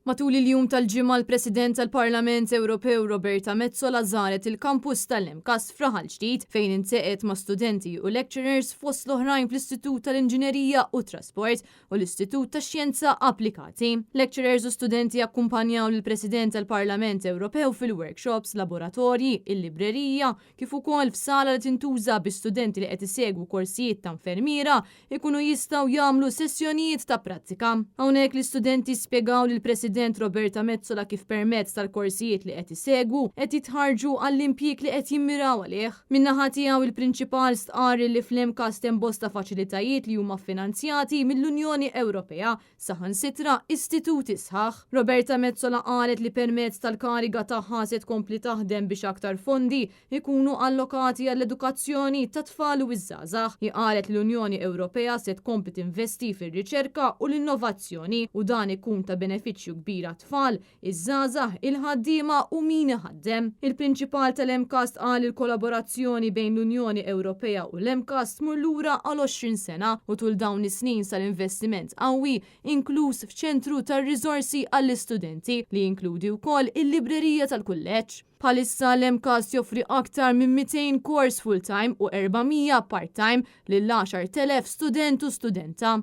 Matul il-jum tal-Ġimgħa l-President tal-Parlament Ewropew Roberta Metsola żaret il-kampus tal-MCAST f'Raħal Ġdid fejn iltaqgħet ma' studenti u lecturers fost l-oħrajn fl-Istitut tal-Inġinerija u Trasport u l-Istitut tax-Xjenza Applikati. Lecturers u studenti akkumpanjaw lill-President tal-Parlament Ewropew fil-workshops, laboratorji, il-librerija, kif ukoll f'sala li tintuża biex studenti li qed isegwu korsijiet ta' infermiera ikunu jistgħu jagħmlu sessjonijiet ta' prattika. Hawnhekk l-istudenti spjegaw lill-President Roberta Metsola kif permezz tal-korsijiet li qed isegwu qed jitħarrġu għall-impjieg li qed jimmiraw għalih. Min-naħa tiegħu il-Prinċipal stqarr li fl-MCAST hemm bosta faċilitajiet li huma ffinanzjati mill-Unjoni Ewropea saħansitra istituti sħaħ. Roberta Metsola qalet li permezz tal-kariga tagħha se tkompli taħdem biex aktar fondi jkunu allokati għall-edukazzjoni tat-tfal u ż-żgħażagħ. Hi qalet li l-Unjoni Ewropea se tkompli tinvesti fir-riċerka u l-innovazzjoni u dan ikun ta' benefiċċju kbir għat-tfal, iż-żgħażagħ, il-ħaddiema u min iħaddem. Il-Prinċipal tal-MCAST qal li l-kollaborazzjoni bejn l-Unjoni Ewropea u l-MCAST tmur lura għal 20 sena u tul dawn is-snin sar investiment qawwi, inkluż f'ċentru tar-riżorsi għall-istudenti li jinkludi wkoll il-librerija tal-kulleġġ. Bħalissa l-MCAST joffri aktar minn 200 kors full-time u 400 part-time lil 10,000 student u studenta.